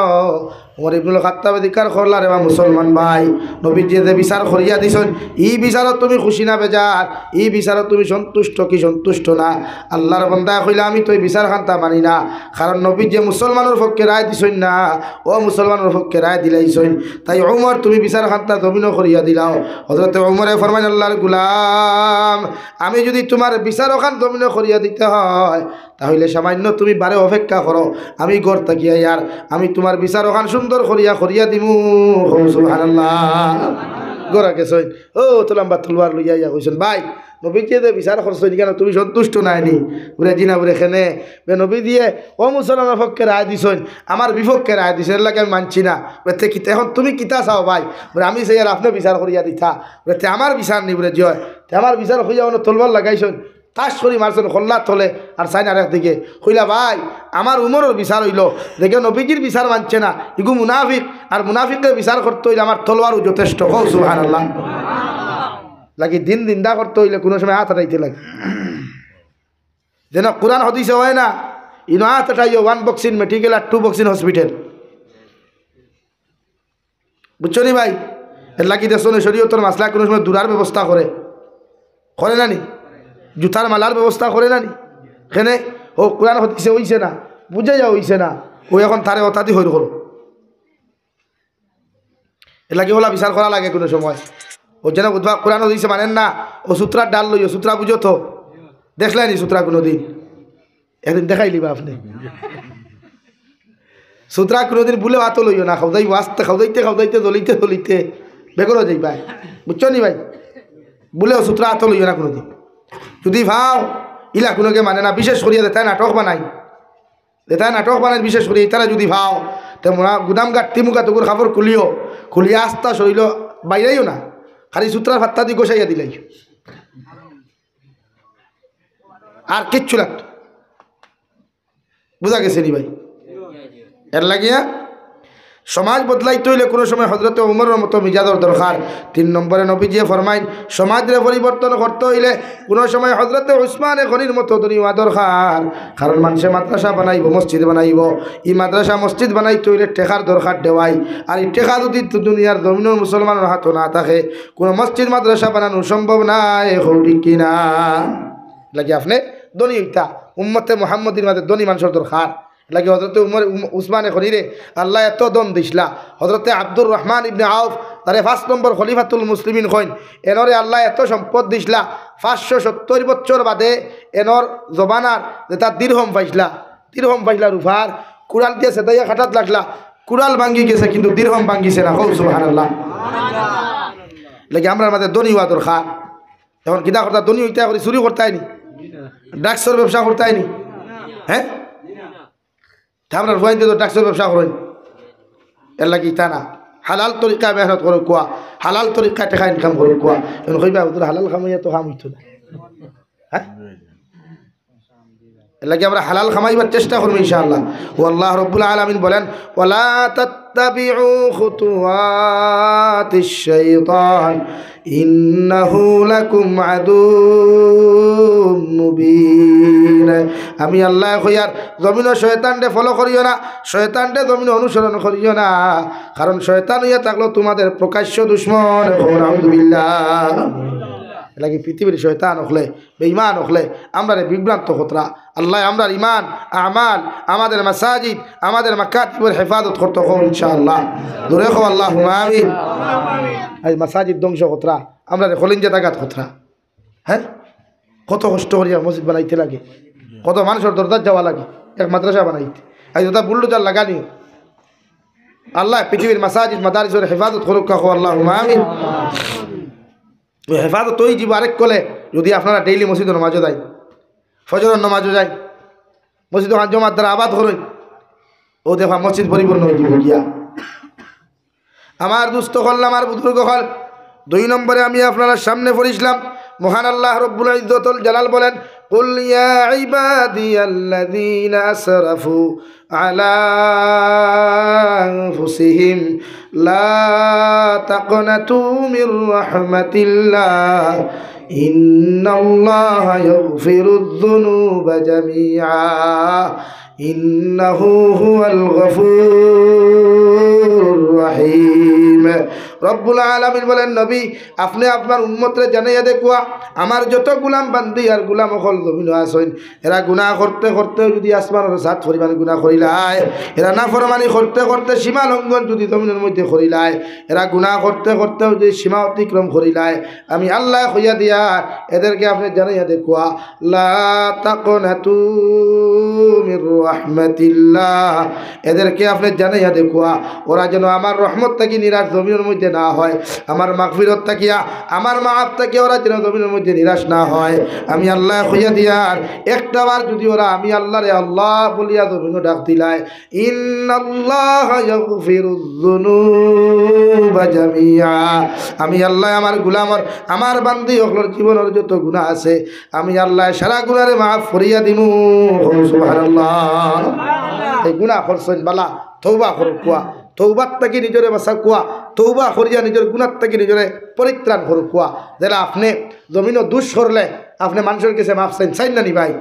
উমর ইবনুল খাত্তাবে জিকার করলা, "রে বা মুসলমান ভাই, নবীজিয়ে যে বিচার করিয়া দিছইন, ই বিচারো তুমি খুশি না বেজার? ই বিচারো তুমি সন্তুষ্ট কি সন্তুষ্ট না?" আল্লার বন্দায় কইলা, "আমি তো ই বিচার খান্তা মানি না, কারণ নবীজিয়ে মুসলমানর পক্ষে রায় দিছইন না, অমুসলমানর পক্ষে রায় দিলাইছইন। তাই উমর, তুমি বিচার খান্তা জমিনো করিয়া দিলাও।" হজরতে উমরে ফরমাইন, "আল্লার গুলাম, আমি যুদি তুমার বিচার অখান জমিনো করিয়া দিতে হয়, তা অইলে সামান্য তুমি বারে অপেক্ষা করো, আমি ঘর থাকি আইয়ার, আমি তুমার বিচার অখান সুন্দর করিয়া করিয়া দিমু।" কও সুবহানাল্লাহ। ঘরো গেছইন, অউ তো লম্বা তলোয়ার লইয়া আইয়া কইছইন, "ভাই, নবীজিয়ে যে বিচার করছইন, ইখানো তুমি সন্তুষ্ট নায় নি?" বুলে, "জি না।" বুলে, "কেনে?" বুলে, "নবীজিয়ে অমুসলমানর পক্ষে রায় দিছইন, আমার বিপক্ষে রায় দিছইন, এরলাগি আমি মানছি না।" বুলে, "তে কিতা, অখন তুমি কিতা চাও ভাই?" বুলে, "আমি চাইয়ার আপনে বিচার করিয়া দিতা।" বুলে, "তে আমার বিচার নি?" বুলে, "জি অয়।" "তে আমার বিচার কইয়া অনো তলোয়ার লাগাইছইন।" তাস করি মারছইন কল্লার তলে আর চাইন আরেক দিকে। কইলা, "ভাই, আমার উমরর বিচার অইলো, যেগু নবীজির বিচার মানছে না, ইগু মুনাফিক, আর মুনাফিকরে বিচার করতে অইলে আমার তলোয়ারউ যথেষ্ট।" কও সুবহানাল্লাহ। লাগি দিন জিন্দা করতে অইলে কুনু সময় আত আটাইতে লাগে। যেন কুরআন হাদিসে অয় না, ইনো আত আটাইও one boxing medical আর two boxing hospital। বুঝছো নি ভাই? এর লাগি দেখছো নি, শরীয়তর মাসলা কুনু সময় দুরার ব্যবস্থা করে, করে না নি? জুতার মালার ব্যবস্থা করে না নি? কেনে? ও কুরআন হাদিসে অইছে না, বুঝাইয়া অইছে না, ও এখন তারে অতাদি হইর করো। এর লাগি অলা বিচার করা লাগে কুনু সময়। ও যেন বুঝবা, কুরআন হাদিসে মানেন না, ও সুতরার ডাল লইও, সুতরা বুঝো তো? দেখলায় নি সুতরা কুনুদিন? একদিন দেখাইলিবা আপনে। সুতরা কুনুদিন ভুলেও আতো লইও না, খাওদাইবো আস্তে, খাওদাইতে খাওদাইতে, জ্বলিতে জ্বলিতে বেগরো যাইবায়। বুঝছো নি ভাই? ভুলেও সুতরা আতো লইও না কুনুদিন। যুদি পাও, ইলা কুনুগে মানে না, বিশেষ করিয়া যেতায় নাটক বানাইন, যেতায় নাটক বানাইন বিশেষ করি, ইতারে যুদি পাও, তে মরা গুদাম গাট্টি মুখা তগুর কাপড় খুলিও, খুলিয়া আস্তা শরীল বাইরাইও না, খালি সুতরার ফাত্তাদি গোসাইয়া দিলাইও, আর কিচ্ছু লাগতো। বুঝা গেছে নি ভাই? এর লাগিয়া সমাজ বদলাইতে অইলে কুনু সময় হজরতে উমরর মতো মিজাজর দরকার। তিন নম্বরে নবীজিয়ে ফরমাইন, সমাজরে পরিবর্তন করতে অইলে কুনু সময় হজরতে উসমানে গনির মতো ধনী অওয়া দরকার। কারণ মানষে মাদ্রাসা বানাইবো, মসজিদ বানাইবো, ই মাদ্রাসা মসজিদ বানাইতে অইলে টেকার দরকার দেওয়াই। আর ই টেকা যুদি দুনিয়ার জমিনর মুসলমানর হাতো না থাকে, কুনু মসজিদ মাদ্রাসা বানানো সম্ভব নায়। হউ ঠিক কি না? লাগি আপনে ধনী অইতা, উম্মতে মুহাম্মদীর মাঝে ধনী মানষর দরকার। লাগি হজরতে উমর, উম-, উসমানে গনিরে আল্লায় এতো ধন দিছলা। হজরতে আব্দুর রহমান ইবনে আউফ, তারে পাঁচ নম্বর খলিফাতুল মুসলিমিন কইন, এনরে আল্লায় এতো সম্পদ দিছলা, পাঁচশো সত্তইর বছর বাদে এনর জমানার যেতা দিরহম পাইছলা, দিরহম পাইছলা রুফার, কুড়াল দিয়া ছেদাইয়া কাটাত লাগলা, কুড়াল ভাঙ্গি গেছে কিন্তু দিরহম ভাঙ্গিছে না। কও সুবহানাল্লাহ। লাগি আমরার মাঝে ধনী অওয়া দরকার। এখন কিতা করতা, ধনী অইতা করি চুরি করতায় নি, ড্রাগসর ব্যবসা করতায় নি, হ্যাঁ? তে আমরার ফুয়াইন্তে তো ড্রাগসর ব্যবসা করইন, এর লাগি ইতা না। হালাল তরিকায় মেহনত করউক্কা, হালাল তরিকায় টেকা ইনকাম করউক্কা। এখন কইবা, "হুজুর, হালাল কামাইয়া তো কাম অইতো না।" হ্যাঁ? এর লাগি আমরা হালাল কামাইবার চেষ্টা করমু ইনশাআল্লাহ। ও আল্লাহ রব্বুল আলামিন বলেন, "ওয়ালা তাত্তাবিউ খুতুওয়াতিশ শাইতান, ইন্নাহু লাকুম আদুউম মুবিন।" আমি আল্লায় কইয়ার, জমিনো শয়তানরে follow করিও না, শয়তানরে জমিনো অনুসরণ করিও না, কারণ শয়তান অইয়া থাকলো তোমাদের প্রকাশ্য দুশমন। কও নাউজুবিল্লাহ। এর লাগি পৃথিবীর শয়তান অকলে, বেঈমান অকলে আমরারে বিভ্রান্ত করতরা। আল্লায় আমরার ইমান, আমাল, আমাদের মাসাজিদ, আমাদের মাকাতিবর হেফাজত করতো। কও ইনশাআল্লাহ। জোরে কও আল্লাহুম্মা আমিন। আইজ মাসাজিদ ধ্বংস করতরা, আমরারে কলিঞ্জাত আঘাত করতরা। হ্যাঁ, কত কষ্ট করিয়া মসজিদ বানাইতে লাগে, কত মানষর দরজাত যাওয়া লাগে এক মাদ্রাসা বানাইতে। আইজ ওটা বুলডোজার লাগানি। আল্লায় পৃথিবীর মাসাজিদ মাদারিসর হেফাজত করউক্কা। কও আল্লাহুম্মা আমিন। অউ হেফাজত অইযিবো আরেক কলে, যুদি আপনারা daily মসজিদো নমাজো যাইন, ফজরর নমাজো যাইন, মসজিদো খান জমাত দ্বারা আবাদ করইন, অউ দেখবা মসজিদ পরিপূর্ণ অইযিবো গিয়া। আমার দুস্ত অকল, আমার বুজুর্গ অকল, দুই নম্বরে আমি আপনারার সামনে পড়ছিলাম, মহান আল্লাহ রব্বুল ইজ্জতুল জালাল বলেন, "কুল ইয়া ইবাদিয়াল্লাযীনা আসরাফু আলা আনফুসিহিম লা তাকনাতু মির রাহমাতিল্লাহ, ইন্নাল্লাহা ইয়াগফিরুয যুনুবা জামিআ, ইন্নাহু হুয়াল গফুরুর রহিম।" রব্বুল আলামিন বলেন, "নবী, আপনে আপনার উম্মতরে জানাইয়া দেখুয়া, আমার যত গুলাম বান্দি আর গুলাম অকল জমিনো আছইন, এরা গুনাহ করতে করতে যুদি আসমানর ছাদ পরিমাণ গুনাহ করিলায়, এরা নাফরমানি করতে করতে সীমা লঙ্ঘন যুদি জমিনর মধ্যে করিলায়, এরা গুনাহ করতে করতে যুদি সীমা অতিক্রম করিলায়, আমি আল্লায় কইয়া দিয়ার, এদেরকে আপনে জানাইয়া দেখুয়া, লা তাকনাতু মির রাহমাতিল্লাহ।" এদেরকে আপনে জানাইয়া দেখুয়া, ওরা যেন আমার রহমত থাকি নিরাশ জমিনর মধ্যে না হয়, আমার মাগফিরত থাকিয়া, আমার মাফ থাকিয়া ওরা যেন জমিনর মধ্যে নিরাশ না হয়। আমি আল্লায় কইয়া দিয়ার, একটা বার যুদি ওরা আমি আল্লারে আল্লাহ বলিয়া জমিনো ডাক দিলায়, ইন্নাল্লাহা ইয়াগফিরুয যুনুবা জামিআ। আমি আল্লায় আমার গুলামর, আমার বান্দি অকলর জীবনর যত গুনাহ আছে, আমি আল্লায় সারা গুনারে মাফ করিয়া দিমু। কও সুবহানাল্লাহ। এই গুনাহ করছইন বালা, তওবা করুক্কা, তওবার থাকি নিজরে বাঁচাউক্কা, তওবা করিয়া নিজর গুনার থাকি নিজরে পরিত্রাণ করুক্কা। যেলা আপনে জমিনো দুষ করলে আপনে মানষর গেছে মাফ চাইন, চাইন না নি ভাই?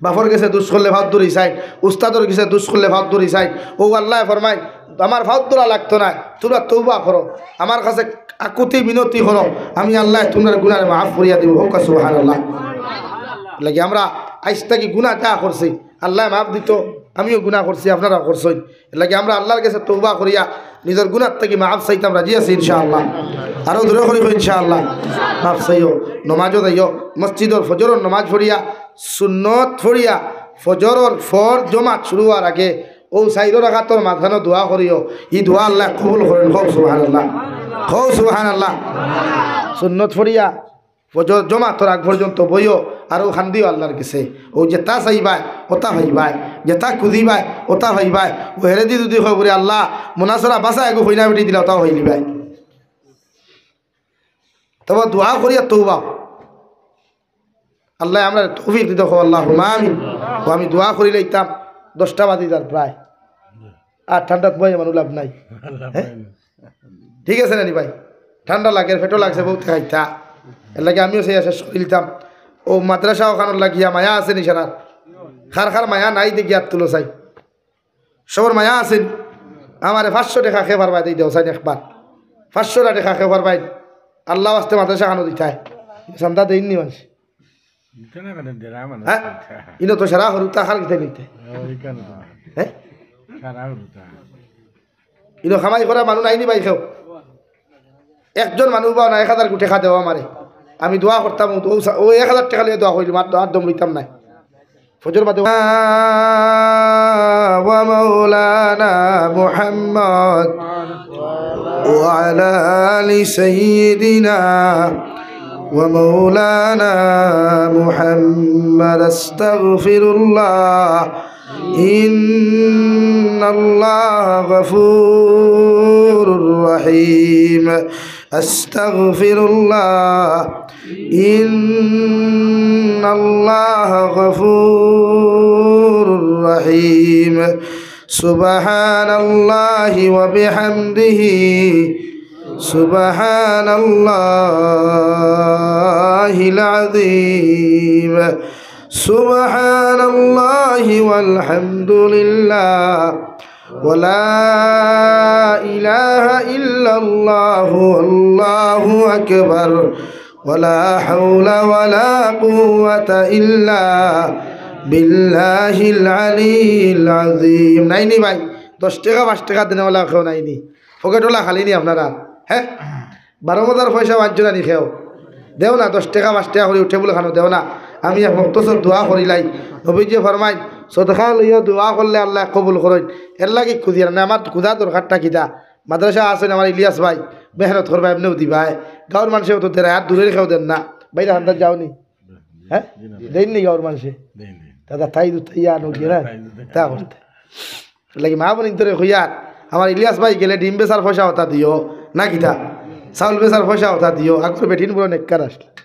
বাপর গেছে দুষ করলে পাও ধরি চাইন, উস্তাদর গেছে দুষ করলে পাও ধরি চাইন। অউ আল্লায় ফরমাইন, আমার ফাউত ধরা লাগতো নায়, তুমরা তওবা করো, আমার কাছে আকুতি মিনতি করো, আমি আল্লায় তুমরার গুনারে মাফ করিয়া দিমু। কউক্কা সুবহানাল্লাহ। লাগি আমরা আইজ থাকি গুনা যা করছি, আল্লায় মাফ দিতো, আমিও গুনা করছি, আপনারাও করছইন। এরলাগি আমরা আল্লার গেছে তওবা করিয়া নিজর গুনার থাকি মাফ চাইতাম রাজি আছি ইনশাআল্লাহ। আরো জোরে করি কই ইনশাআল্লাহ। মাফ চাইও, নমাজও যাইও, মসজিদর ফজরর নমাজ পড়িয়া, সুন্নত পড়িয়া, ফজরর ফরজ জমাত শুরু অওয়ার আগে অউ চাইরো রাকাতর মাঝখানো দোয়া করিও, ই দোয়া আল্লায় কবুল করইন। কও সুবহানাল্লাহ, কও সুবহানাল্লাহ। সুন্নত পড়িয়া ফজর জমাতর আগ পর্যন্ত বইও, আর অউ কান্দিও আল্লার গেছে। অউ যেতা চাইবায়, অতা পাইবায়, যেতা খুজিবায়, অতা পাইবায়। অউ হেরেদি যুদি কয় বুলে, "আল্লাহ, মনাসরা বাছা এগু কইনা বেটি দিলাও", অতাও পাইলিবায়। তবে দোয়া করিয়া তওবা। আল্লায় আমরারে তৌফিক দিতো, কও আল্লাহুম্মা আমিন। অউ আমি দোয়া করিলাইতাম, দশটা বাজি যার প্রায়। আর ঠান্ডাত বইয়া মানু লাভ নাই। হ্যাঁ? ঠিক আছে না নি ভাই? ঠান্ডা লাগের, পেটো লাগছে, বউতে খাইতা। এরলাগি আমিও চাইয়া শেষ করিলিতাম। অউ মাদ্রাসা অখানর লাগিয়া মায়া আছে নি সারার? কার কার মায়া নাই দেখি আত তুলো চাই। সবর মায়া আছে নি? আমারে পাঁচশো টেকা কে পারবায় দেই দেও চাইন একবার। পাঁচশো টেকা কে পারবায়? আল্লার ওয়াস্তে মাদ্রাসা খানো দিতায়। চান্দা দেইন নি মানষে? ইনো তো সারা হুরুতা, কার কিতা লইতায়? হ্যাঁ? ইনো কামাই করা মানু নাই নি ভাই কেউ? একজন মানু বা না, এক হাজার গুটি টেকা দেও আমারে। আমি দোয়া করতাম, অউ, অউ এক হাজার টেকা লইয়া দোয়া করিলিমু, আর, আর দম লইতাম নায়। ফজর বাদে। ومولانا محمد وعلى آل سيدنا ومولانا محمد. أستغفر الله. إن الله غفور رحيم. أستغفر الله. إن الله غفور رحيم. سبحان الله وبحمده. سبحان الله العظيم. سبحان الله والحمد لله ولا إله إلا الله والله أكبر ولا حول ولا قوة إلا بالله العلي العظيم. নাই নি ভাই? দশ টেকা, পাঁচ টেকা দেনেওয়ালা কেউ নাই নি? পকেটওয়ালা খালি নি আপনারা? হ্যাঁ? বারো মজার পয়সা বাঞ্চনা নি কেউ? দেও না, দশ টেকা, পাঁচ টেকা করি টেবুল খানো দেও না। আমি এক মুক্তসর দোয়া করিলাই। নবীজি ফরমাইন, "সদকা লইয়া দোয়া করলে আল্লায় কবুল করইন।" এরলাগি খুজিয়ার না, আমার খুজা দরকারটা কিতা? মাদ্রাসা আছইন আমার ইলিয়াস ভাই, মেহনত করবা, এমনেউ দিবায়। গাউর মানষেও তো দেরায়, আর দূরের কেউ দেন না। বাইরে আন্দাজ যাও নি? হ্যাঁ? দেইন নি গাউর মানষে? দাদা, তাই দুতাইয়া আনো কি না? তা করতে। লাগি মা বইন তোরে কইয়ার, আমার ইলিয়াস ভাই গেলে ডিম বেচার পয়সা অতা দিও, না কিতা? চাউল বেচার পয়সা অতা দিও, আগর বেটিন বুড়া নেককার আছলা।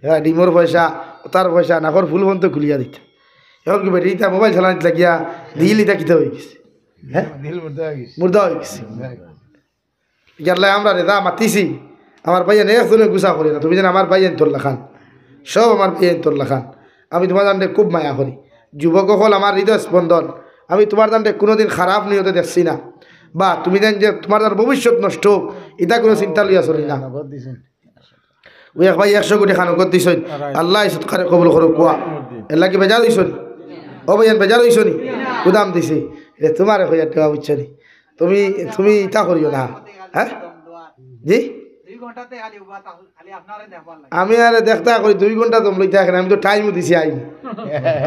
এরা ডিমর পয়সা, অতার পয়সা, নাকর ফুল বন্ধ খুলিয়া দিতা। এখন কি বেটি ইতা মোবাইল চালানিত লাগিয়া দিল ইতা কিতা অইগেছে? হ্যাঁ? দিল মুর্দা অইগেছে। মুর্দা অইগেছে। ইয়াল্লা আমরা রে যা মাতিছি, আমার ভাইয়াইন একজনে গুছা করি না, তুমি যেন আমার ভাইয়াইন্তর লাখান, সব আমার ভাইয়াইন্তর লাখান। আমি তুমার জানরে খুব মায়া করি, যুবক অকল আমার হৃদয় স্পন্দন। আমি তুমার জানরে কুনুদিন খারাপ নিয়তে দেখছি না, বা তুমি যেন যে তুমার জান ভবিষ্যৎ নষ্ট অউক, ইতা কুনু চিন্তা লইয়া চলি না। অউ এক ভাই একশো গুটি খানো কর দিছইন, আল্লায় সদকারে কবুল করউক্কা। এরলাগি বেজার অইছো নি? ও ভাইয়াইন, বেজার অইছো নি? গুদাম দিছি। এ তুমারে কইয়ার দেওয়া বুঝছো নি? তুমি, তুমি ইতা করিও না। হ্যাঁ? জি? আমি আরে দেখতা করি দুই ঘন্টা দম লইতা কেনে, আমি তো টাইমও দিছি আইন।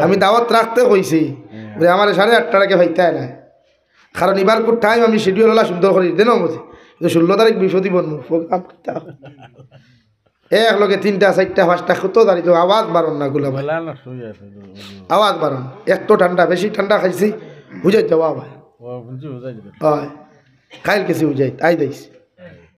আমি দাওয়াত রাখতে কইছি। বুলে, আমারে সাড়ে আটটার আগে পাইতায় নায়। কারণ ইবার খুব টাইম আমি শিডিউল অলা সুন্দর করি দেন মতে। কিন্তু ষোলো তারিখ বৃহস্পতিবার মু, প্রোগ্রাম করতে হবে। এক লগে তিনটা, চাইরটা, পাঁচটা, কত তারিখ তো আওয়াজ বারন না গুলা ভাই। আওয়াজ বারন। এত ঠান্ডা, বেশি ঠান্ডা খাইছি, বুঝাই যাওয়া ভাই। হয়। খাইল গেছি বুঝাই, আই দিছি।